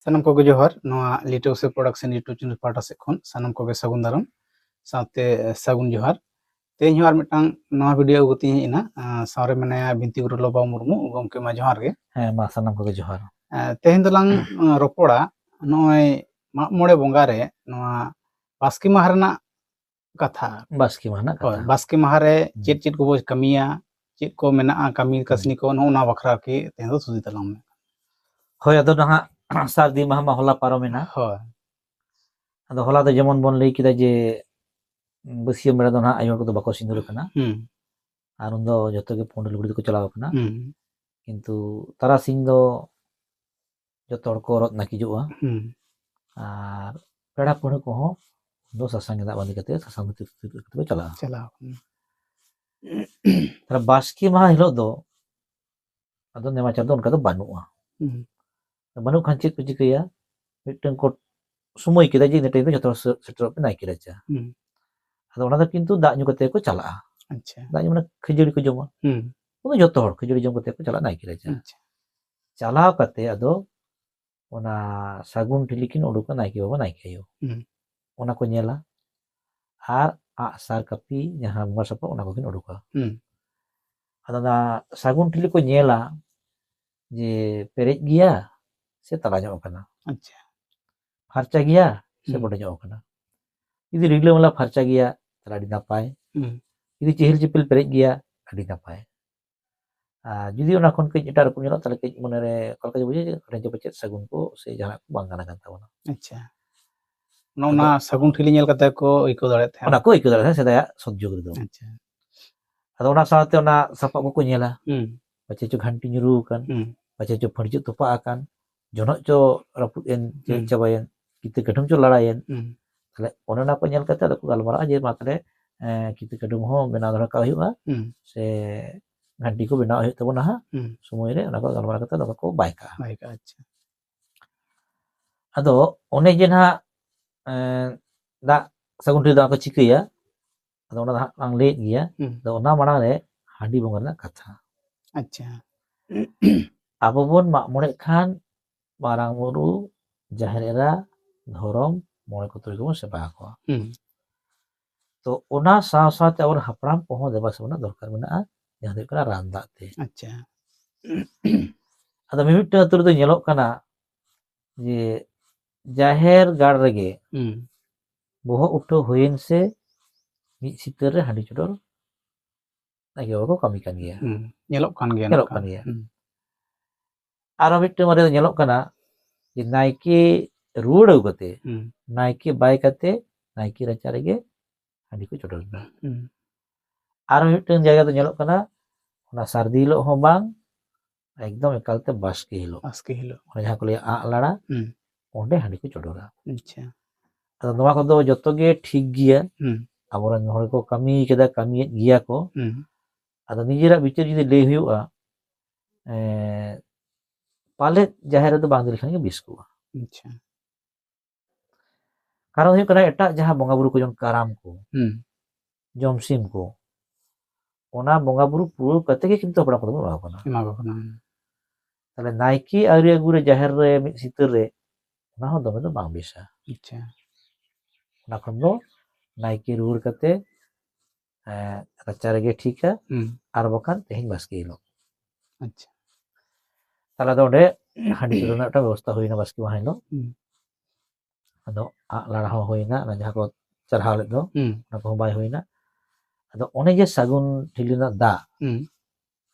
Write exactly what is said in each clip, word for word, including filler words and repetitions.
ᱥᱟᱱᱟᱢ ᱠᱚᱜᱮ ᱡᱚᱦᱟᱨ᱾ ᱱᱚᱣᱟ ᱞᱤᱴᱟᱹ ᱩᱥᱩᱞ ᱯᱨᱚᱰᱟᱠᱥᱚᱱ YouTube ᱪᱮᱱᱮᱞ ᱯᱟᱦᱴᱟ ᱥᱮᱫ ᱠᱷᱚᱱ ᱥᱟᱱᱟᱢ ᱠᱚᱜᱮ ᱥᱟᱹᱜᱩᱱ ᱫᱟᱨᱟᱢ, ᱥᱟᱶᱛᱮ ᱥᱟᱹᱜᱩᱱ ᱡᱚᱦᱟᱨ᱾ ᱛᱮᱦᱮᱧ ᱦᱚᱸ ᱟᱨ ᱢᱤᱫᱴᱟᱝ ᱱᱚᱣᱟ ᱵᱷᱤᱰᱤᱭᱳ ᱟᱹᱜᱩ ᱠᱟᱛᱮᱧ ᱦᱮᱡ ᱮᱱᱟ᱾ ᱟᱸ, ᱥᱟᱶᱨᱮ ᱢᱮᱱᱟᱭᱟ ᱵᱤᱱᱛᱤ ᱜᱩᱨᱩ ᱞᱚᱵᱟ ᱢᱩᱨᱢᱩ᱾ ᱜᱚᱢᱠᱮ ᱢᱟ ᱡᱚᱦᱟᱨ ᱜᱮ᱾ ᱦᱮᱸ, ᱢᱟ ᱥᱟᱱᱟᱢ ᱠᱚᱜᱮ ᱡᱚᱦᱟᱨ᱾ ᱟᱸ, ᱛᱮᱦᱮᱧ ᱫᱚᱞᱟᱝ, ᱟᱸ, ᱨᱚᱯᱚᱲᱟ ᱱᱚᱜᱼᱚᱭ ᱢᱟᱜ ᱢᱚᱬᱮ ᱵᱚᱸᱜᱟ ᱨᱮ ᱱᱚᱣᱟ ᱵᱟᱥᱠᱮ ᱢᱟᱦᱟ ᱨᱮᱱᱟᱜ ᱠᱟᱛᱷᱟ᱾ ᱵᱟᱥᱠᱮ ᱢᱟᱦᱟ ᱨᱮᱱᱟᱜ ᱦᱳᱭ, ᱠᱟᱛᱷᱟ᱾ ᱵᱟᱥᱠᱮ ᱢᱟᱦᱟ ᱨᱮ ᱦᱩᱸ᱾ ᱪᱮᱫ ᱪᱮᱫ ᱠᱚᱵᱚ ᱠᱟᱹᱢᱤᱭᱟ, ᱪᱮᱫ ᱠᱚ ᱢᱮᱱᱟᱜᱼᱟ ᱠᱟᱹᱢᱤ ᱦᱩᱸ᱾ ᱠᱟᱹᱥᱱᱤ ᱠᱚ, ᱱᱚᱜᱼᱚ ᱱᱚᱣᱟ ᱵᱟᱠᱷᱨᱟ ᱟᱨᱠᱤ ᱛᱮᱦᱮᱧ ᱫᱚ ᱛᱷᱩᱛᱤ ᱛᱟᱞᱟᱝ ᱢᱮ᱾ ᱦᱳᱭ, ᱟᱫᱚ ᱱᱟᱦᱟᱜ ᱥᱟᱹᱨᱫᱤ ᱢᱟᱦᱟ ᱢᱟ ᱦᱚᱞᱟ ᱯᱟᱨᱚᱢᱮᱱᱟ᱾ ᱦᱳᱭ᱾ ᱟᱫᱚ ᱦᱚᱞᱟ ᱫᱚ ᱡᱮᱢᱚᱱ ᱵᱚᱱ ᱞᱟᱹᱭ ᱠᱮᱫᱟ ᱡᱮ ᱵᱟᱹᱥᱭᱟᱹᱢ ᱵᱮᱲᱟ ᱫᱚ ᱱᱟᱦᱟᱜ ᱟᱭᱳ ᱦᱚᱲ ᱠᱚᱫᱚ ᱵᱟᱠᱚ ᱥᱤᱸᱫᱩᱨ ᱟᱠᱟᱱᱟ᱾ ᱦᱩᱸ᱾ ᱟᱨ ᱩᱱᱫᱚ ᱡᱚᱛᱚ ᱜᱮ ᱯᱩᱸᱰ ᱞᱩᱜᱽᱲᱤ ᱛᱮᱠᱚ ᱪᱟᱞᱟᱣ ᱟᱠᱟᱱᱟ᱾ ᱦᱩᱸ᱾ ᱠᱤᱱᱛᱩ ᱛᱟᱨᱟᱥᱤᱧ ᱫᱚ ᱡᱚᱛᱚ ᱦᱚᱲ ᱠᱚ ᱦᱚᱨᱚᱜ ᱱᱟᱹᱠᱤᱡᱚᱜᱼᱟ᱾ ᱦᱩᱸ᱾ ᱟᱨ ᱯᱮᱲᱟ ᱯᱟᱹᱲᱦᱟᱹ ᱠᱚᱦᱚᱸ ᱩᱱᱫᱚ ᱥᱟᱥᱟᱝ ᱜᱮᱸᱫᱟᱜ ᱵᱟᱸᱫᱮ ᱠᱟᱛᱮ ᱥᱟᱥᱟᱝ ᱫᱷᱩᱛᱤ ᱠᱟᱛᱮ ᱠᱚ ᱪᱟᱞᱟᱜᱼᱟ᱾ ᱪᱟᱞᱟᱣ ᱟᱠᱟᱱᱟ᱾ ᱛᱟᱦᱞᱮ ᱵᱟᱥᱠᱮ ᱢᱟᱦᱟ ᱦᱤᱞᱳᱜ ᱫᱚ ᱟᱫᱚ ᱱᱮᱢᱟᱪᱟᱨ ᱫᱚ ᱚᱱᱠᱟ ᱫᱚ ᱵᱟᱹᱱᱩᱜᱼᱟ᱾ ᱦᱩᱸ᱾ ᱵᱟᱹᱱᱩᱜ ᱠᱷᱟᱱ ᱪᱮᱫ ᱠᱚ ᱪᱤᱠᱟᱹᱭᱟ? ᱢᱤᱫᱴᱟᱝ ᱠᱚ ᱥᱚᱢᱚᱭ ᱠᱮᱫᱟ ᱡᱮ ᱤᱱᱟᱹ ᱴᱟᱭᱤᱢ ᱨᱮ ᱡᱚᱛᱚ ᱦᱚᱲ ᱥᱮ-, ᱥᱮᱴᱮᱨᱚᱜ ᱯᱮ ᱱᱟᱭᱠᱮ ᱨᱟᱪᱟ᱾ ᱦᱩᱸ᱾ ᱟᱫᱚ ᱚᱱᱟ ᱫᱚ ᱠᱤᱱᱛᱩ ᱫᱟᱜ ᱧᱩ ᱠᱟᱛᱮ ᱠᱚ ᱪᱟᱞᱟᱜᱼᱟ᱾ ᱟᱪᱪᱷᱟ᱾ ᱫᱟᱜ ᱧᱩ ᱢᱟᱱᱮ ᱠᱷᱟᱹᱡᱟᱹᱲᱤ ᱠᱚ ᱡᱚᱢᱟ᱾ ᱦᱩᱸ᱾ ᱩᱱᱫᱚ ᱡᱚᱛᱚ ᱦᱚᱲ ᱠᱷᱟᱹᱡᱟᱹᱲᱤ ᱡᱚᱢ ᱠᱟᱛᱮ ᱠᱚ ᱪᱟᱞᱟᱜᱼᱟ ᱱᱟᱭᱠᱮ ᱨᱟᱪᱟ᱾ ᱟᱪᱪᱷᱟ᱾ ᱪᱟᱞᱟᱣ ᱠᱟᱛᱮ ᱟᱫᱚ ᱚᱱᱟ ᱥᱟᱹᱜᱩᱱ ᱴᱷᱤᱞᱤ ᱠᱤᱱ ᱩᱰᱩᱠᱟ ᱱᱟᱭᱠᱮ ᱵᱟᱵᱟ, ᱱᱟᱭᱠᱮ ᱟᱭᱳ᱾ ᱦᱩᱸ᱾ ᱚᱱᱟ ᱠᱚ ᱧᱮᱞᱟ᱾ ᱟᱨ ᱟᱜᱼᱥᱟᱨ ᱠᱟᱹᱯᱤ ᱡᱟᱦᱟᱸ ᱵᱚᱸᱜᱟ ᱥᱟᱯᱟᱵ, ᱚᱱᱟ ᱠᱚᱠᱤᱱ ᱩᱰᱩᱠᱟ᱾ ᱦᱩᱸ᱾ ᱟᱫᱚ ᱚᱱᱟ ᱥᱟᱹᱜᱩᱱ ᱴᱷᱤᱞᱤ ᱠᱚ ᱧᱮᱞᱟ ᱡᱮ ᱯᱮᱨᱮᱡ ᱜᱮᱭᱟ ᱥᱮ ᱛᱟᱞᱟ ᱧᱚᱜ ᱟᱠᱟᱱᱟ᱾ ᱟᱪᱪᱷᱟ᱾ ᱯᱷᱟᱨᱪᱟ ᱜᱮᱭᱟ ᱥᱮ ᱦᱩᱸ᱾ ᱵᱚᱰᱮ ᱧᱚᱜ ᱟᱠᱟᱱᱟ᱾ ᱡᱩᱫᱤ ᱨᱤᱞᱟᱹᱢᱟᱞᱟ ᱯᱷᱟᱨᱪᱟ ᱜᱮᱭᱟ, ᱛᱟᱦᱞᱮ ᱟᱹᱰᱤ ᱱᱟᱯᱟᱭ᱾ ᱦᱩᱸ᱾ ᱡᱩᱫᱤ ᱪᱮᱦᱮᱞ ᱪᱮᱯᱮᱞ ᱯᱮᱨᱮᱡ ᱜᱮᱭᱟ, ᱟᱹᱰᱤ ᱱᱟᱯᱟᱭ᱾ ᱟᱨ ᱡᱩᱫᱤ ᱚᱱᱟ ᱠᱷᱚᱱ ᱠᱟᱹᱡ ᱮᱴᱟᱜ ᱨᱚᱠᱚᱢ ᱧᱮᱞᱚᱜᱼᱟ, ᱛᱟᱦᱞᱮ ᱠᱟᱹᱡ ᱢᱚᱱᱮᱨᱮ ᱚᱠᱟ ᱞᱮᱠᱟ ᱪᱚ ᱵᱩᱡᱷᱟᱹᱜᱼᱟ, ᱡᱮ ᱯᱟᱪᱮᱫ ᱥᱟᱹᱜᱩᱱ ᱠᱚ ᱥᱮ ᱡᱟᱦᱟᱱᱟᱜ ᱠᱚ ᱵᱟᱝ ᱜᱟᱱ ᱟᱠᱟᱱ ᱛᱟᱵᱚᱱᱟ᱾ ᱟᱪᱪᱷᱟ᱾ ᱱᱚᱜᱼᱚ ᱟᱫᱚ ᱱᱟ ᱥᱟᱹᱜᱩᱱ ᱴᱷᱤᱞᱤ ᱧᱮᱞ ᱠᱟᱛᱮ ᱠᱚ ᱟᱹᱭᱠᱟᱹᱣ ᱫᱟᱲᱮᱭᱟᱜ ᱛᱟᱦᱮᱸᱫ᱾ ᱚᱱᱟ ᱠᱚ ᱟᱹᱭᱠᱟᱹᱣ ᱫᱟᱲᱮᱭᱟᱜ ᱛᱟᱦᱮᱸᱫ ᱥᱮᱫᱟᱭᱟᱜ ᱥᱚᱛ ᱡᱩᱜᱽ ᱨᱮᱫᱚ᱾ ᱟᱪᱪᱷᱟ᱾ ᱟᱫᱚ ᱚᱱᱟ ᱥᱟᱶᱛᱮ ᱚᱱᱟ ᱥᱟᱯᱟᱵ ᱠᱚᱠᱚ ᱧᱮᱞᱟ᱾ ᱦᱩᱸ᱾ ᱯᱟᱪᱮ ᱪᱚ ᱜᱷᱟᱱᱴᱤ ᱧᱩᱨᱩ ᱟᱠᱟᱱ, ᱦᱩᱸ᱾ ᱯᱟᱪᱮ ᱪᱚ ᱯᱷᱟᱹᱲᱡᱟᱹᱜ ᱛᱚᱯᱟᱜ ᱟᱠᱟᱱ, ᱡᱚᱱᱚᱜ ᱪᱚ ᱨᱟᱹᱯᱩᱫ ᱮᱱ, ᱪᱮᱫ ᱦᱩᱸ᱾ ᱪᱟᱵᱟᱭᱮᱱ, ᱠᱤᱛᱟᱹ ᱠᱟᱹᱰᱷᱩᱢ ᱪᱚ ᱞᱟᱲᱟᱭᱮᱱ᱾ ᱦᱩᱸ᱾ ᱛᱟᱦᱞᱮ ᱚᱱᱮ ᱚᱱᱟ ᱠᱚ ᱧᱮᱞ ᱠᱟᱛᱮ ᱟᱫᱚ ᱠᱚ ᱜᱟᱞᱢᱟᱨᱟᱜᱼᱟ ᱡᱮ, ᱢᱟ ᱛᱟᱦᱞᱮ, ᱮᱸ, ᱠᱤᱛᱟᱹ ᱠᱟᱹᱰᱷᱩᱢ ᱦᱚᱸ ᱵᱮᱱᱟᱣ ᱫᱚᱦᱚ ᱠᱟᱜ ᱦᱩᱭᱩᱜᱼᱟ, ᱦᱩᱸ᱾ ᱥᱮ ᱜᱷᱟᱱᱴᱤ ᱠᱚ ᱵᱮᱱᱟᱣ ᱦᱩᱭᱩᱜ ᱛᱟᱵᱚᱱᱟ ᱦᱟᱸᱜ᱾ ᱦᱩᱸ᱾ ᱥᱚᱢᱚᱭ ᱨᱮ ᱚᱱᱟ ᱠᱚ ᱜᱟᱞᱢᱟᱨᱟᱣ ᱠᱟᱛᱮ ᱟᱫᱚ ᱠᱚ ᱵᱟᱭ ᱠᱟᱜᱼᱟ᱾ ᱵᱟᱭ ᱠᱟᱜᱼᱟ, ᱟᱪᱪᱷᱟ᱾ ᱟᱫᱚ ᱚᱱᱮ ᱡᱮ ᱱᱟᱦᱟᱜ, ᱮᱸ, ᱫᱟᱜ ᱥᱟᱹᱜᱩᱱ ᱴᱷᱤᱞᱤ ᱫᱟᱜ ᱠᱚ ᱪᱤᱠᱟᱹᱭᱟ, ᱟᱫᱚ ᱚᱱᱟ ᱫᱚ ᱦᱟᱸᱜ ᱞᱟᱝ ᱞᱟᱹᱭᱮᱫ ᱜᱮᱭᱟ᱾ ᱦᱩᱸ᱾ ᱟᱫᱚ ᱚᱱᱟ ᱢᱟᱲᱟᱝ ᱨᱮ ᱦᱟᱺᱰᱤ ᱵᱚᱸᱜᱟ ᱨᱮᱱᱟᱜ ᱠᱟᱛᱷᱟ᱾ ᱟᱪᱪᱷᱟ᱾ ᱟᱵᱚ ᱵᱚᱱ ᱢᱟᱜ ᱢᱚᱬᱮᱜ ᱠᱷᱟᱱ ᱢᱟᱨᱟᱝ ᱵᱩᱨᱩ, ᱡᱟᱦᱮᱨ ᱮᱨᱟ, ᱫᱷᱚᱨᱚᱢ, ᱢᱚᱬᱮ ᱠᱚ ᱛᱩᱨᱩᱭ ᱠᱚᱵᱚᱱ ᱥᱮᱵᱟ ᱟᱠᱚᱣᱟ᱾ ᱦᱩᱸ᱾ ᱛᱚ ᱚᱱᱟ ᱥᱟᱶ ᱥᱟᱶᱛᱮ ᱟᱵᱚᱨᱮᱱ ᱦᱟᱯᱲᱟᱢ ᱠᱚᱦᱚᱸ ᱫᱮᱵᱟ ᱥᱮᱵᱟ ᱨᱮᱱᱟᱜ ᱫᱚᱨᱠᱟᱨ ᱢᱮᱱᱟᱜᱼᱟ, ᱡᱟᱦᱟᱸ ᱫᱚ ᱦᱩᱭᱩᱜ ᱠᱟᱱᱟ ᱨᱟᱱ ᱫᱟᱜ ᱛᱮ᱾ ᱟᱪᱪᱷᱟ᱾ ᱟᱫᱚ ᱢᱤᱢᱤᱫᱴᱟᱝ ᱟᱹᱛᱩ ᱨᱮᱫᱚ ᱧᱮᱞᱚᱜ ᱠᱟᱱᱟ ᱡᱮ ᱡᱟᱦᱮᱨ ᱜᱟᱲ ᱨᱮᱜᱮ ᱦᱩᱸ᱾ ᱵᱚᱦᱚᱜ ᱩᱴᱷᱟᱹᱣ ᱦᱩᱭᱮᱱ ᱥᱮ ᱢᱤᱫ ᱥᱤᱛᱟᱹᱨ ᱨᱮ ᱦᱟᱺᱰᱤ ᱪᱚᱰᱚᱨ ᱱᱟᱭᱠᱮ ᱵᱟᱵᱟ ᱠᱚ ᱠᱟᱹᱢᱤ ᱠᱟᱱ ᱜᱮᱭᱟ᱾ ᱦᱩᱸ᱾ ᱧᱮᱞᱚᱜ ᱠᱟᱱ ᱜᱮᱭᱟ ᱧᱮᱞᱚᱜ ᱱᱚᱝᱠᱟ᱾ ᱠᱟᱱ ᱜᱮᱭᱟ᱾ ᱦᱩᱸ᱾ ᱟᱨᱚ ᱢᱤᱫᱴᱟᱝ ᱵᱟᱨᱭᱟ ᱫᱚ ᱧᱮᱞᱚᱜ ᱠᱟᱱᱟ ᱡᱮ ᱱᱟᱭᱠᱮ ᱨᱩᱣᱟᱹᱲ ᱟᱹᱜᱩ ᱠᱟᱛᱮ ᱦᱩᱸ᱾ ᱱᱟᱭᱠᱮ ᱵᱟᱭ ᱠᱟᱛᱮ ᱱᱟᱭᱠᱮ ᱨᱟᱪᱟ ᱨᱮᱜᱮ ᱦᱟᱺᱰᱤ ᱠᱚ ᱪᱚᱰᱚᱨ ᱮᱫᱟ᱾ ᱦᱩᱸ᱾ ᱟᱨ ᱢᱤᱫᱴᱟᱝ ᱡᱟᱭᱜᱟ ᱫᱚ ᱧᱮᱞᱚᱜ ᱠᱟᱱᱟ ᱚᱱᱟ ᱥᱟᱹᱨᱫᱤ ᱦᱤᱞᱳᱜ ᱦᱚᱸ ᱵᱟᱝ, ᱮᱠᱫᱚᱢ ᱮᱠᱟᱞᱛᱮ ᱵᱟᱥᱠᱮ ᱦᱤᱞᱳᱜ, ᱵᱟᱥᱠᱮ ᱦᱤᱞᱳᱜ᱾ ᱚᱱᱟ ᱡᱟᱦᱟᱸ ᱠᱚ ᱞᱟᱹᱭᱟ ᱟᱜ ᱞᱟᱲᱟ, ᱦᱩᱸ᱾ ᱚᱸᱰᱮ ᱦᱟᱺᱰᱤ ᱠᱚ ᱪᱚᱰᱚᱨᱟ᱾ ᱟᱪᱪᱷᱟ᱾ ᱟᱫᱚ ᱱᱚᱣᱟ ᱠᱚᱫᱚ ᱡᱚᱛᱚ ᱜᱮ ᱴᱷᱤᱠ ᱜᱮᱭᱟ, ᱦᱩᱸ᱾ ᱟᱵᱚᱨᱮᱱ ᱦᱚᱲ ᱠᱚ ᱠᱟᱹᱢᱤ ᱠᱟᱫᱟ, ᱠᱟᱹᱢᱤᱭᱮᱫ ᱜᱮᱭᱟ ᱠᱚ᱾ ᱦᱩᱸ᱾ ᱟᱫᱚ ᱱᱤᱡᱮᱨᱟᱜ ᱵᱤᱪᱟᱹᱨ ᱡᱩᱫᱤ ᱞᱟᱹᱭ ᱦᱩᱭᱩᱜᱼᱟ, ᱮᱸ, ᱯᱟᱞᱮᱫ ᱡᱟᱦᱮᱨ ᱨᱮᱫᱚ ᱵᱟᱝ ᱤᱫᱤ ᱞᱮᱠᱷᱟᱱ ᱜᱮ ᱵᱮᱥ ᱠᱚᱜᱼᱟ᱾ ᱟᱪᱪᱷᱟ᱾ ᱠᱟᱨᱚᱱ ᱦᱩᱭᱩᱜ ᱠᱟᱱᱟ ᱮᱴᱟᱜ ᱡᱟᱦᱟᱸ ᱵᱚᱸᱜᱟ ᱵᱩᱨᱩ ᱠᱚ, ᱡᱮᱢᱚᱱ ᱠᱟᱨᱟᱢ ᱠᱚ, ᱦᱩᱸ᱾ ᱡᱚᱢᱥᱤᱢ ᱠᱚ, ᱚᱱᱟ ᱵᱚᱸᱜᱟ ᱵᱩᱨᱩ ᱯᱩᱨᱟᱹᱣ ᱠᱟᱛᱮ ᱜᱮ ᱠᱤᱱᱛᱩ ᱦᱟᱯᱲᱟᱢ ᱠᱚᱫᱚ ᱵᱚᱱ ᱮᱢᱟ ᱠᱚ ᱠᱟᱱᱟ᱾ ᱮᱢᱟ ᱠᱚ ᱠᱟᱱᱟ᱾ ᱛᱟᱦᱞᱮ ᱱᱟᱭᱠᱮ ᱟᱹᱣᱨᱤ ᱟᱹᱜᱩ ᱨᱮ ᱡᱟᱦᱮᱨ ᱨᱮ ᱢᱤᱫ ᱥᱤᱛᱟᱹᱨ ᱨᱮ, ᱚᱱᱟ ᱦᱚᱸ ᱫᱚᱢᱮ ᱫᱚ ᱵᱟᱝ ᱵᱮᱥᱟ᱾ ᱟᱪᱪᱷᱟ᱾ ᱚᱱᱟ ᱠᱷᱚᱱ ᱫᱚ ᱱᱟᱭᱠᱮ ᱨᱩᱣᱟᱹᱲ ᱠᱟᱛᱮ, ᱮᱸ, ᱨᱟᱪᱟ ᱨᱮᱜᱮ ᱴᱷᱤᱠᱟ, ᱦᱩᱸ᱾ ᱟᱨ ᱵᱟᱠᱷᱟᱱ ᱛᱮᱦᱮᱧ ᱵᱟᱥᱠᱮ ᱦᱤᱞᱳᱜ᱾ ᱟᱪᱪᱷᱟ᱾ ᱛᱟᱦᱞᱮ ᱟᱫᱚ ᱚᱸᱰᱮ ᱦᱟᱺᱰᱤ ᱪᱚᱰᱚᱨ ᱨᱮᱱᱟᱜ ᱢᱤᱫᱴᱟᱝ ᱵᱮᱵᱚᱥᱛᱷᱟ ᱦᱩᱭᱱᱟ ᱵᱟᱥᱠᱮ ᱢᱟᱦᱟ ᱦᱤᱞᱳᱜ᱾ ᱦᱩᱸ᱾ ᱟᱫᱚ ᱟᱜ ᱞᱟᱲᱟ ᱦᱚᱸ ᱦᱩᱭᱱᱟ, ᱚᱱᱟ ᱡᱟᱦᱟᱸ ᱠᱚ ᱪᱟᱨᱦᱟᱣ ᱞᱮᱫ ᱫᱚ, ᱦᱩᱸ᱾ ᱚᱱᱟ ᱠᱚᱦᱚᱸ ᱵᱟᱭ ᱦᱩᱭᱱᱟ᱾ ᱟᱫᱚ ᱚᱱᱮ ᱡᱮ ᱥᱟᱹᱜᱩᱱ ᱴᱷᱤᱞᱤ ᱨᱮᱱᱟᱜ ᱫᱟᱜ, ᱦᱩᱸ᱾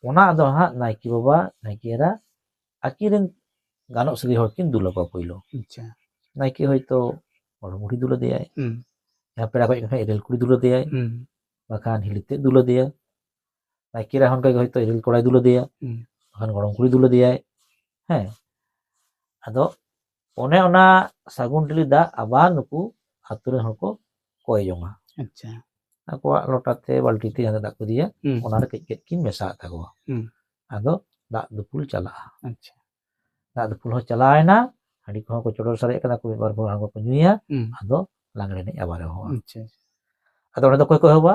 ᱚᱱᱟ ᱫᱚ ᱦᱟᱸᱜ ᱱᱟᱭᱠᱮ ᱵᱟᱵᱟ, ᱱᱟᱭᱠᱮ ᱮᱨᱟ, ᱟᱹᱠᱤᱱ ᱨᱮᱱ ᱜᱟᱱᱚᱜ ᱥᱟᱹᱜᱟᱹᱭ ᱦᱚᱲ ᱠᱤᱱ ᱫᱩᱞ ᱟᱠᱚᱣᱟ ᱯᱳᱭᱞᱳ᱾ ᱟᱪᱪᱷᱟ᱾ ᱱᱟᱭᱠᱮ ᱦᱚᱭᱛᱳ ᱜᱚᱲᱚᱢ ᱵᱩᱲᱦᱤ ᱫᱩᱞ ᱟᱫᱮᱭᱟᱭ, ᱦᱩᱸ᱾ ᱡᱟᱦᱟᱸ ᱯᱮᱲᱟ ᱠᱚ ᱦᱮᱡ ᱞᱮᱱᱠᱷᱟᱱ ᱮᱨᱮᱞ ᱠᱩᱲᱤ ᱫᱩᱞ ᱟᱫᱮᱭᱟᱭ, ᱦᱩᱸ᱾ ᱵᱟᱠᱷᱟᱱ ᱦᱤᱞᱤ ᱛᱮᱫ ᱫᱩᱞ ᱟᱫᱮᱭᱟ᱾ ᱱᱟᱭᱠᱮ ᱮᱨᱟ ᱦᱚᱸ ᱚᱱᱠᱟ ᱜᱮ ᱦᱚᱭᱛᱳ ᱮᱨᱮᱞ ᱠᱚᱲᱟᱭ ᱫᱩᱞ ᱟᱫᱮᱭᱟ, ᱦᱩᱸ᱾ ᱵᱟᱠᱷᱟᱱ ᱜᱚᱲᱚᱢ ᱠᱩᱲᱤ ᱫᱩᱞ ᱟᱫᱮᱭᱟᱭ᱾ ᱦᱮᱸ, ᱟᱫᱚ ᱚᱱᱮ ᱚᱱᱟ ᱥᱟᱹᱜᱩᱱ ᱴᱷᱤᱞᱤ ᱫᱟᱜ ᱟᱵᱟᱨ ᱱᱩᱠᱩ ᱟᱛᱳ ᱨᱮᱱ ᱦᱚᱲ ᱠᱚ ᱠᱚᱭ ᱡᱚᱝᱟ᱾ ᱟᱪᱪᱷᱟ᱾ ᱟᱠᱚᱣᱟᱜ ᱞᱚᱴᱟ ᱛᱮ, ᱵᱟᱹᱞᱴᱤ ᱛᱮ ᱡᱟᱦᱟᱸ ᱫᱟᱜ ᱠᱚ ᱤᱫᱤᱭᱟ, ᱦᱩᱸ᱾ ᱚᱱᱟ ᱨᱮ ᱠᱟᱹᱡ ᱠᱟᱹᱡ ᱠᱤᱱ ᱢᱮᱥᱟᱣᱟᱜ ᱛᱟᱠᱚᱣᱟ᱾ ᱦᱩᱸ᱾ ᱟᱫᱚ ᱫᱟᱜ ᱫᱩᱯᱩᱞ ᱪᱟᱞᱟᱜᱼᱟ᱾ ᱟᱪᱪᱷᱟ᱾ ᱫᱟᱜ ᱫᱩᱯᱩᱞ ᱦᱚᱸ ᱪᱟᱞᱟᱣᱮᱱᱟ, ᱦᱟᱺᱰᱤ ᱠᱚᱦᱚᱸ ᱠᱚ ᱪᱚᱰᱚᱨ ᱥᱟᱨᱮᱡ ᱠᱟᱱᱟ, ᱠᱚ ᱢᱤᱫ ᱵᱟᱨ ᱦᱚᱲ ᱠᱚ ᱧᱩᱭᱟ, ᱦᱩᱸ᱾ ᱟᱫᱚ ᱞᱟᱜᱽᱲᱮ ᱮᱱᱮᱡ ᱟᱵᱟᱨ ᱮᱦᱚᱵᱚᱜᱼᱟ᱾ ᱟᱪᱪᱷᱟ, ᱟᱪᱪᱷᱟ᱾ ᱟᱫᱚ ᱚᱸᱰᱮ ᱫᱚ ᱚᱠᱚᱭ ᱠᱚ ᱮᱦᱚᱵᱟ?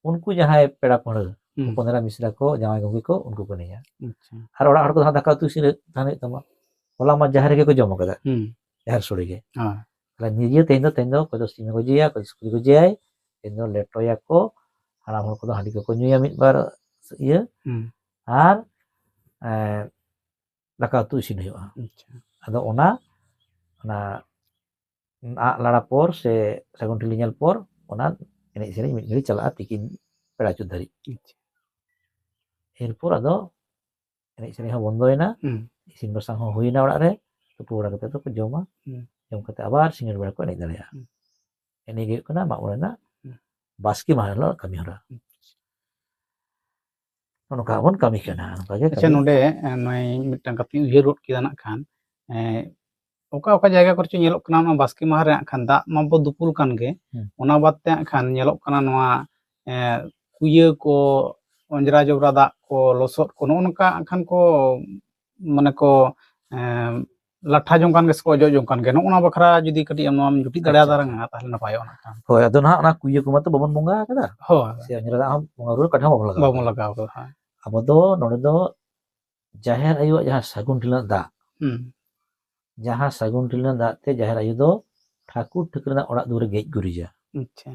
ᱩᱱᱠᱩ ᱡᱟᱦᱟᱸᱭ ᱯᱮᱲᱟ ᱯᱟᱹᱲᱦᱟᱹ, ᱦᱩᱸ᱾ ᱦᱚᱯᱚᱱ ᱮᱨᱟ ᱢᱤᱥᱨᱟ ᱠᱚ, ᱡᱟᱶᱟᱭ ᱜᱚᱢᱠᱮ ᱠᱚ, ᱩᱱᱠᱩ ᱠᱚ ᱮᱱᱮᱡᱟ᱾ ᱟᱪᱪᱷᱟ᱾ ᱟᱨ ᱚᱲᱟᱜ ᱦᱚᱲ ᱠᱚᱫᱚ ᱦᱟᱸᱜ ᱫᱟᱠᱟ ᱩᱛᱩ ᱤᱥᱤᱱ ᱨᱮ ᱛᱟᱦᱮᱱ ᱦᱩᱭᱩᱜ ᱛᱟᱢᱟ᱾ ᱦᱚᱞᱟ ᱢᱟ ᱡᱟᱦᱮᱨ ᱨᱮᱜᱮ ᱠᱚ ᱡᱚᱢ ᱟᱠᱟᱫᱟ᱾ ᱦᱩᱸ᱾ ᱡᱟᱦᱮᱨ ᱥᱳᱲᱮ ᱜᱮ᱾ ᱦᱮᱸ᱾ ᱛᱟᱦᱞᱮ ᱱᱤᱡᱮ ᱛᱮᱦᱮᱧ ᱫᱚ, ᱛᱮᱦᱮᱧ ᱫᱚ ᱚᱠᱚᱭ ᱫᱚ ᱥᱤᱢ ᱮ ᱜᱚᱡᱮᱭᱟ, ᱚᱠᱚᱭ ᱫᱚ ᱥᱩᱠᱨᱤ ᱜᱚᱡᱮᱭᱟᱭ, ᱛᱮᱦᱮᱧ ᱫᱚ ᱞᱮᱴᱚᱭᱟᱠᱚ, ᱦᱟᱲᱟᱢ ᱦᱚᱲ ᱠᱚᱫᱚ ᱦᱟᱺᱰᱤ ᱠᱚᱠᱚ ᱧᱩᱭᱟ ᱢᱤᱫ ᱵᱟᱨ ᱤᱭᱟᱹ, ᱦᱩᱸ᱾ ᱟᱨ, ᱮᱸ, ᱫᱟᱠᱟ ᱩᱛᱩ ᱤᱥᱤᱱ ᱦᱩᱭᱩᱜᱼᱟ᱾ ᱟᱪᱪᱷᱟ᱾ ᱟᱫᱚ ᱚᱱᱟ, ᱚᱱᱟ ᱟᱜ ᱞᱟᱲᱟ ᱯᱚᱨ ᱥᱮ ᱥᱟᱹᱜᱩᱱ ᱴᱷᱤᱞᱤ ᱧᱮᱞ ᱯᱚᱨ ᱚᱱᱟ ᱮᱱᱮᱡ ᱥᱮᱨᱮᱧ ᱢᱤᱫ ᱜᱷᱟᱹᱲᱤ ᱪᱟᱞᱟᱜᱼᱟ ᱛᱤᱠᱤᱱ ᱵᱮᱲᱟ ᱪᱩᱫ ᱫᱷᱟᱹᱨᱤᱡ᱾ ᱟᱪᱪᱷᱟ᱾ ᱮᱨᱯᱚᱨ ᱟᱫᱚ ᱮᱱᱮᱡ ᱥᱮᱨᱮᱧ ᱦᱚᱸ ᱵᱚᱱᱫᱚᱭᱮᱱᱟ, ᱦᱩᱸ᱾ ᱤᱥᱤᱱ ᱵᱟᱥᱟᱝ ᱦᱚᱸ ᱦᱩᱭᱱᱟ ᱚᱲᱟᱜ ᱨᱮ, ᱛᱩᱯᱩ ᱵᱟᱲᱟ ᱠᱟᱛᱮ ᱫᱚᱠᱚ ᱡᱚᱢᱟ, ᱦᱩᱸ᱾ ᱡᱚᱢ ᱠᱟᱛᱮ ᱟᱵᱟᱨ ᱥᱤᱸᱜᱟᱹᱲ ᱵᱮᱲᱟ ᱠᱚ ᱮᱱᱮᱡ ᱫᱟᱲᱮᱭᱟᱜᱼᱟ᱾ ᱦᱩᱸ᱾ ᱮᱱᱮᱡ ᱜᱮ ᱦᱩᱭᱩᱜ ᱠᱟᱱᱟ ᱢᱟᱜ ᱢᱚᱬᱮ ᱨᱮᱱᱟᱜ ᱦᱩᱸ᱾ ᱵᱟᱥᱠᱮ ᱢᱟᱦᱟ ᱦᱤᱞᱳᱜ ᱠᱟᱹᱢᱤ ᱦᱚᱨᱟ᱾ ᱦᱩᱸ᱾ ᱱᱚᱜᱼᱚ ᱱᱚᱝᱠᱟ ᱵᱚᱱ ᱠᱟᱹᱢᱤ ᱠᱟᱱᱟ, ᱱᱚᱝᱠᱟ ᱜᱮ ᱟᱪᱪᱷᱟ, ᱠᱟᱹᱢᱤ᱾ ᱱᱚᱰᱮ, ᱮ, ᱱᱚᱜᱼᱚᱭ ᱢᱤᱫᱴᱟᱝ ᱠᱟᱛᱷᱟᱧ ᱩᱭᱦᱟᱹᱨ ᱜᱚᱫ ᱠᱮᱫᱟ ᱱᱟᱜ ᱠᱷᱟᱱ, ᱮ, ᱚᱠᱟ ᱚᱠᱟ ᱡᱟᱭᱜᱟ ᱠᱚᱨᱮ ᱪᱚ ᱧᱮᱞᱚᱜ ᱠᱟᱱᱟ, ᱚᱱᱟ ᱵᱟᱥᱠᱮ ᱢᱟᱦᱟ ᱨᱮ ᱦᱟᱸᱜ ᱠᱷᱟᱱ ᱫᱟᱜ ᱢᱟ ᱵᱚ ᱫᱩᱯᱩᱞ ᱠᱟᱱ ᱜᱮ, ᱦᱩᱸ᱾ ᱚᱱᱟ ᱵᱟᱫ ᱛᱮ ᱦᱟᱸᱜ ᱠᱷᱟᱱ ᱧᱮᱞᱚᱜ ᱠᱟᱱᱟ ᱱᱚᱣᱟ, ᱮ, ᱠᱩᱭᱟᱹ ᱠᱚ, ᱚᱸᱡᱽᱨᱟ ᱡᱚᱵᱽᱨᱟ ᱫᱟᱜ ᱠᱚ, ᱞᱚᱥᱚᱫ ᱠᱚ, ᱱᱚᱜᱼᱚ ᱱᱚᱝᱠᱟ ᱦᱟᱸᱜ ᱠᱷᱟᱱ ᱠᱚ, ᱢᱟᱱᱮ ᱠᱚ, ᱮ, ᱞᱟᱴᱷᱟ ᱡᱚᱝ ᱠᱟᱱ ᱜᱮ ᱥᱮ ᱠᱚ ᱚᱡᱚᱜ ᱡᱚᱝ ᱠᱟᱱ ᱜᱮ, ᱱᱚᱜᱼᱚ ᱱᱚᱣᱟ ᱵᱟᱠᱷᱨᱟ ᱡᱩᱫᱤ ᱠᱟᱹᱴᱤᱡ ᱮᱢ ᱱᱚᱣᱟᱢ ᱡᱩᱴᱤᱫ ᱫᱟᱲᱮᱭᱟ ᱟᱪᱪᱷᱟ, ᱛᱟᱞᱟᱝᱟ, ᱛᱟᱦᱚᱞᱮ ᱱᱟᱯᱟᱭᱚᱜᱼᱟ ᱱᱟᱜ ᱠᱷᱟᱱ᱾ ᱦᱳᱭ, ᱟᱫᱚ ᱱᱟᱦᱟᱜ ᱚᱱᱟ ᱠᱩᱭᱟᱹ ᱠᱚᱢᱟ ᱛᱚ ᱵᱟᱵᱚᱱ ᱵᱚᱸᱜᱟ ᱟᱠᱟᱫᱟ᱾ ᱦᱳᱭ᱾ ᱥᱮ ᱚᱸᱡᱽᱨᱟ ᱫᱟᱜ ᱦᱚᱸ ᱵᱚᱸᱜᱟ ᱵᱩᱨᱩ ᱨᱮ ᱠᱟᱴᱷᱟ ᱦᱚᱸ ᱵᱟᱵᱚᱱ ᱞᱟᱜᱟᱣ ᱵᱟᱵᱚᱱ ᱟᱠᱟᱫᱟ᱾ ᱞᱟᱜᱟᱣ ᱟᱠᱟᱫᱟ, ᱦᱳᱭ᱾ ᱟᱵᱚ ᱫᱚ ᱱᱚᱰᱮ ᱫᱚ ᱡᱟᱦᱮᱨ ᱟᱭᱳᱣᱟᱜ ᱡᱟᱦᱟᱸ ᱥᱟᱹᱜᱩᱱ ᱴᱷᱤᱞᱤ ᱨᱮᱱᱟᱜ ᱫᱟᱜ, ᱦᱩᱸ᱾ ᱡᱟᱦᱟᱸ ᱥᱟᱹᱜᱩᱱ ᱴᱷᱤᱞᱤ ᱨᱮᱱᱟᱜ ᱫᱟᱜ ᱛᱮ ᱡᱟᱦᱮᱨ ᱟᱭᱳ ᱫᱚ ᱴᱷᱟᱹᱠᱩᱨ ᱴᱷᱟᱹᱠᱨᱟᱹᱱᱟᱜ ᱚᱲᱟᱜ ᱫᱩᱣᱟᱹᱨ ᱨᱮ ᱜᱮᱡ ᱜᱩᱨᱤᱡᱟ᱾ ᱟᱪᱪᱷᱟ᱾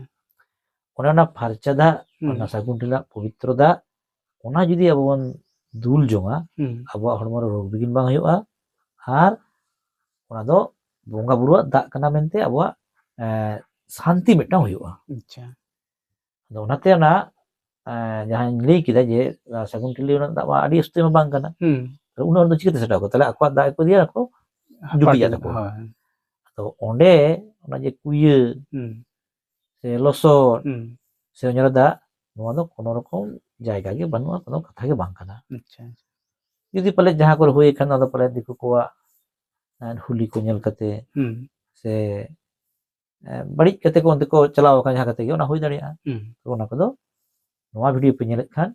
ᱚᱱᱮ ᱚᱱᱟ ᱯᱷᱟᱨᱪᱟ ᱫᱟᱜ, ᱦᱩᱸ᱾ ᱚᱱᱟ ᱥᱟᱹᱜᱩᱱ ᱴᱷᱤᱞᱤ ᱨᱮᱱᱟᱜ ᱯᱚᱵᱤᱛᱨᱚ ᱫᱟᱜ, ᱚᱱᱟ ᱡᱩᱫᱤ ᱟᱵᱚ ᱵᱚᱱ ᱫᱩᱞ ᱡᱚᱝᱟ, ᱦᱩᱸ᱾ ᱟᱵᱚᱣᱟᱜ ᱦᱚᱲᱢᱚ ᱨᱮ ᱨᱳᱜᱽ ᱵᱤᱜᱷᱤᱱ ᱵᱟᱝ ᱦᱩᱭᱩᱜᱼᱟ, ᱟᱨ ᱚᱱᱟ ᱫᱚ ᱵᱚᱸᱜᱟ ᱵᱩᱨᱩᱣᱟᱜ ᱫᱟᱜ ᱠᱟᱱᱟ ᱢᱮᱱᱛᱮ ᱟᱵᱚᱣᱟᱜ, ᱮ, ᱥᱟᱱᱛᱤ ᱢᱤᱫᱴᱟᱝ ᱦᱩᱭᱩᱜᱼᱟ᱾ ᱟᱪᱪᱷᱟ᱾ ᱟᱫᱚ ᱚᱱᱟᱛᱮ ᱚᱱᱟ, ᱮ, ᱡᱟᱦᱟᱸᱧ ᱞᱟᱹᱭ ᱠᱮᱫᱟ ᱡᱮ, ᱚᱱᱟ ᱥᱟᱹᱜᱩᱱ ᱴᱷᱤᱞᱤ ᱨᱮᱱᱟᱜ ᱫᱟᱜ ᱢᱟ ᱟᱹᱰᱤ ᱩᱥᱛᱟᱹᱭ ᱢᱟ ᱵᱟᱝ ᱠᱟᱱᱟ᱾ ᱦᱩᱸ᱾ ᱛᱟᱦᱞᱮ ᱩᱱᱟᱹᱜ ᱦᱚᱲ ᱫᱚ ᱪᱤᱠᱟᱹᱛᱮ ᱥᱮᱴᱮᱨ ᱟᱠᱚ? ᱛᱟᱦᱞᱮ ᱟᱠᱚᱣᱟᱜ ᱫᱟᱜ ᱜᱮᱠᱚ ᱤᱫᱤᱭᱟ, ᱟᱠᱚ ᱡᱩᱴᱤᱡᱟᱜ ᱦᱟᱯᱟᱴᱤᱧ, ᱛᱟᱠᱚᱣᱟ᱾ ᱦᱳᱭ᱾ ᱟᱫᱚ ᱚᱸᱰᱮ ᱚᱱᱟ ᱡᱮ ᱠᱩᱭᱟᱹ ᱦᱩᱸ᱾ ᱥᱮ ᱞᱚᱥᱚᱫ ᱦᱩᱸ᱾ ᱥᱮ ᱚᱸᱡᱽᱨᱟ ᱫᱟᱜ, ᱱᱚᱣᱟ ᱫᱚ ᱠᱳᱱᱳ ᱨᱚᱠᱚᱢ ᱡᱟᱭᱜᱟ ᱜᱮ ᱵᱟᱹᱱᱩᱜᱼᱟ, ᱠᱳᱱᱳ ᱠᱟᱛᱷᱟ ᱜᱮ ᱵᱟᱝ ᱠᱟᱱᱟ᱾ ᱟᱪᱪᱷᱟ, ᱟᱪᱪᱷᱟ᱾ ᱡᱩᱫᱤ ᱯᱟᱞᱮ ᱡᱟᱦᱟᱸ ᱠᱚᱨᱮ ᱦᱩᱭ ᱟᱠᱟᱱ, ᱚᱱᱟ ᱫᱚ ᱯᱟᱞᱮ ᱫᱤᱠᱩ ᱠᱚᱣᱟᱜ, ᱮ, ᱦᱩᱞᱤ ᱠᱚ ᱧᱮᱞ ᱠᱟᱛᱮ ᱦᱩᱸ᱾ ᱥᱮ, ᱮ, ᱵᱟᱹᱲᱤᱡ ᱠᱟᱛᱮ ᱠᱚ ᱚᱱᱛᱮ ᱠᱚ ᱪᱟᱞᱟᱣ ᱟᱠᱟᱱ ᱡᱟᱦᱟᱸ ᱠᱟᱛᱮ ᱜᱮ, ᱚᱱᱟ ᱦᱩᱭ ᱫᱟᱲᱮᱭᱟᱜᱼᱟ᱾ ᱦᱩᱸ᱾ ᱛᱚ ᱚᱱᱟ ᱠᱚᱫᱚ ᱱᱚᱣᱟ ᱵᱷᱤᱰᱤᱭᱳ ᱯᱮ ᱧᱮᱞᱮᱫ ᱠᱷᱟᱱ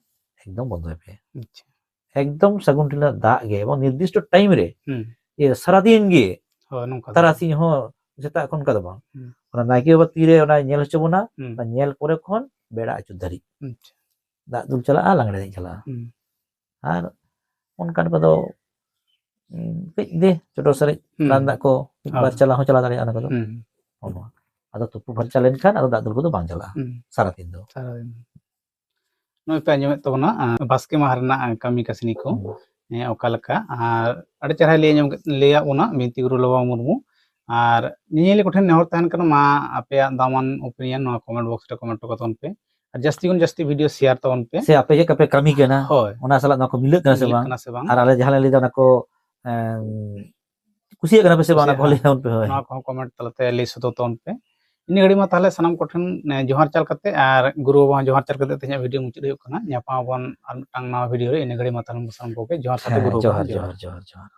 ᱮᱠᱫᱚᱢ ᱵᱚᱱᱫᱚᱭ ᱯᱮ᱾ ᱟᱪᱪᱷᱟ᱾ ᱮᱠᱫᱚᱢ ᱥᱟᱹᱜᱩᱱ ᱴᱷᱤᱞᱤ ᱨᱮᱱᱟᱜ ᱫᱟᱜ ᱜᱮ, ᱮᱵᱚᱝ ᱱᱤᱨᱫᱤᱥᱴᱚ ᱴᱟᱭᱤᱢ ᱨᱮ, ᱦᱩᱸ᱾ ᱤᱭᱟᱹ, ᱥᱟᱨᱟᱫᱤᱱ ᱜᱮ, ᱦᱳᱭ, ᱱᱚᱝᱠᱟ ᱫᱚ᱾ ᱛᱟᱨᱟᱥᱤᱧ ᱦᱚᱸ ᱥᱮᱛᱟᱜ ᱠᱷᱚᱱ ᱚᱱᱠᱟ ᱫᱚ ᱵᱟᱝ᱾ ᱦᱩᱸ᱾ ᱚᱱᱟ ᱱᱟᱭᱠᱮ ᱵᱟᱵᱟ ᱛᱤᱨᱮ ᱚᱱᱟ ᱧᱮᱞ ᱦᱚᱪᱚ ᱵᱚᱱᱟ, ᱦᱩᱸ᱾ ᱚᱱᱟ ᱧᱮᱞ ᱯᱚᱨᱮ ᱠᱷᱚᱱ ᱵᱮᱲᱟ ᱟᱹᱪᱩᱨ ᱫᱷᱟᱹᱨᱤᱡ᱾ ᱟᱪᱪᱷᱟ᱾ ᱫᱟᱜ ᱫᱩᱞ ᱪᱟᱞᱟᱜᱼᱟ, ᱞᱟᱜᱽᱲᱮ ᱮᱱᱮᱡ ᱪᱟᱞᱟᱜᱼᱟ᱾ ᱦᱩᱸ᱾ ᱟᱨ ᱚᱱᱠᱟᱱ ᱠᱚᱫᱚ, ᱩᱸ, ᱠᱟᱹᱡ ᱫᱮ ᱪᱚᱰᱚᱨ ᱥᱟᱨᱮᱡ ᱦᱩᱸ᱾ ᱨᱟᱱ ᱫᱟᱜ ᱠᱚ ᱢᱤᱫ ᱵᱟᱨ ᱦᱳᱭ᱾ ᱪᱟᱞᱟᱣ ᱦᱚᱸ ᱪᱟᱞᱟᱣ ᱫᱟᱲᱮᱭᱟᱜᱼᱟ ᱚᱱᱟ ᱠᱚᱫᱚ᱾ ᱦᱩᱸ᱾ ᱦᱚᱸ᱾ ᱟᱫᱚ ᱛᱩᱯᱩ ᱯᱷᱟᱨᱪᱟ ᱞᱮᱱᱠᱷᱟᱱ ᱟᱫᱚ ᱫᱟᱜ ᱫᱩᱞ ᱠᱚᱫᱚ ᱵᱟᱝ ᱪᱟᱞᱟᱜᱼᱟ ᱦᱩᱸ᱾ ᱥᱟᱨᱟᱫᱤᱱ ᱫᱚ᱾ ᱥᱟᱨᱟᱫᱤᱱ᱾ ᱱᱚᱜᱼᱚᱭ ᱯᱮ ᱟᱸᱡᱚᱢᱮᱫ ᱛᱟᱵᱚᱱᱟ, ᱟᱸ, ᱵᱟᱥᱠᱮ ᱢᱟᱦᱟ ᱨᱮᱱᱟᱜ, ᱟᱸ, ᱠᱟᱹᱢᱤ ᱠᱟᱹᱥᱱᱤ ᱠᱚ, ᱦᱩᱸ᱾ ᱦᱮᱸ, ᱚᱠᱟ ᱞᱮᱠᱟ, ᱟᱨ ᱟᱹᱰᱤ ᱪᱮᱦᱨᱟᱭ ᱞᱟᱹᱭ ᱟᱸᱡᱚᱢ ᱠᱮᱫ, ᱞᱟᱹᱭᱟᱫ ᱵᱚᱱᱟ ᱵᱤᱱᱛᱤ ᱜᱩᱨᱩ ᱞᱚᱵᱟ ᱢᱩᱨᱢᱩ᱾ ᱟᱨ ᱧᱮᱧᱮᱞᱤ ᱠᱚᱴᱷᱮᱱ ᱱᱮᱦᱚᱨ ᱛᱟᱦᱮᱱ ᱠᱟᱱᱟ, ᱢᱟ ᱟᱯᱮᱭᱟᱜ ᱫᱟᱢᱟᱱ opinion ᱱᱚᱣᱟ comment box ᱨᱮ comment ᱦᱚᱴᱚ ᱠᱟᱛᱟᱵᱚᱱ ᱯᱮ᱾ ᱟᱨ ᱡᱟᱹᱥᱛᱤ ᱠᱷᱚᱱ ᱡᱟᱹᱥᱛᱤ video share ᱛᱟᱵᱚᱱ ᱯᱮ᱾ ᱥᱮ ᱟᱯᱮ ᱪᱮᱫ ᱞᱮᱠᱟ ᱯᱮ ᱠᱟᱹᱢᱤ ᱠᱟᱱᱟ, ᱦᱳᱭ᱾ ᱚᱱᱟ ᱥᱟᱞᱟᱜ ᱱᱚᱣᱟ ᱠᱚ ᱢᱤᱞᱟᱹᱜ ᱠᱟᱱᱟ ᱥᱮ ᱢᱤᱞᱟᱹᱜ ᱵᱟᱝ? ᱠᱟᱱᱟ ᱥᱮ ᱵᱟᱝ? ᱟᱨ ᱟᱞᱮ ᱡᱟᱦᱟᱸ ᱞᱮ ᱞᱟᱹᱭᱫᱟ ᱚᱱᱟ ᱠᱚ, ᱮᱸ, ᱠᱩᱥᱤᱭᱟᱜ ᱠᱟᱱᱟ ᱯᱮ ᱥᱮ ᱵᱟᱝ? ᱚᱱᱟ ᱠᱚ ᱠᱩᱥᱤᱭᱟᱜ ᱞᱟᱹᱭ ᱛᱟᱵᱚᱱ ᱯᱮ, ᱦᱳᱭ᱾ ᱱᱚᱣᱟ ᱠᱚᱦᱚᱸ comment ᱛᱟᱞᱟᱛᱮ ᱞᱟᱹᱭ ᱥᱚᱫᱚᱨ ᱛᱟᱵᱚᱱ ᱯᱮ᱾ ᱤᱱᱟᱹ ᱜᱷᱟᱹᱲᱤᱡ ᱢᱟ ᱛᱟᱦᱚᱞᱮ ᱥᱟᱱᱟᱢ ᱠᱚᱴᱷᱮᱱ, ᱮ, ᱡᱚᱦᱟᱨ ᱪᱟᱞ ᱠᱟᱛᱮ ᱟᱨ ᱜᱩᱨᱩ ᱵᱟᱵᱟ ᱦᱚᱸ ᱡᱚᱦᱟᱨ ᱪᱟᱞ ᱠᱟᱛᱮ ᱛᱮᱦᱮᱧᱟᱜ video ᱢᱩᱪᱟᱹᱫ ᱦᱩᱭᱩᱜ ᱠᱟᱱᱟ᱾ ᱧᱟᱯᱟᱢ ᱟᱵᱚᱱ ᱟᱨ ᱢᱤᱫᱴᱟᱝ ᱱᱟᱣᱟ video ᱨᱮ᱾ ᱤᱱᱟᱹ ᱜᱷᱟᱹᱲᱤᱡ ᱢᱟ ᱛᱟᱦᱚᱞᱮ ᱥᱟᱱᱟᱢ ᱠᱚᱜᱮ ᱡᱚᱦᱟᱨ ᱠᱟᱛᱮ ᱦᱮᱸ, ᱜᱩᱨᱩ ᱵᱟᱵᱟ ᱡᱚᱦᱟᱨ, ᱦᱚᱸ ᱡᱚᱦᱟᱨ᱾ ᱡᱚᱦᱟᱨ, ᱡᱚᱦᱟᱨ, ᱡᱚᱦᱟᱨ᱾